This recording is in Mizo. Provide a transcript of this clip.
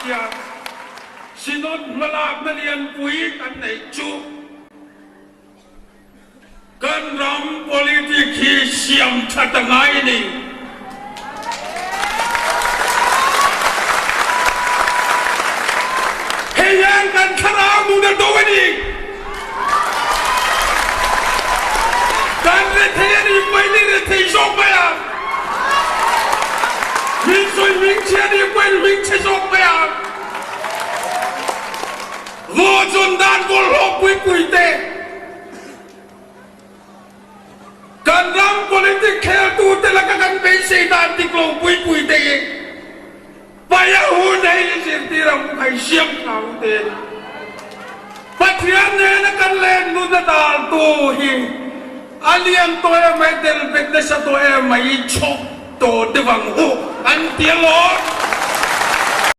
hian Synod hmalakna lianpui kan neih chu kan ram politic hi siam that a ngai a ni. Hei hian kan thlarau nun a do a ni. Kan rethei a nih pawhin i rethei zawk mai ang. Min sawi hmingchhe a nih pawhin hmingchhe zawk mai ang. Vaw zawn dan bawlhhlawh pui pui te, kan ram politic kheltu te laka kan beisei dan dik lo pui pui te hi paia hun hei i zirtir ang u khai siam thla u te. Pathian nena kan len nun a dal tu hi a lian tawh em mai, tel bet nasa tawh em mai, i chhawk tawh deuh ang u an ti alawm.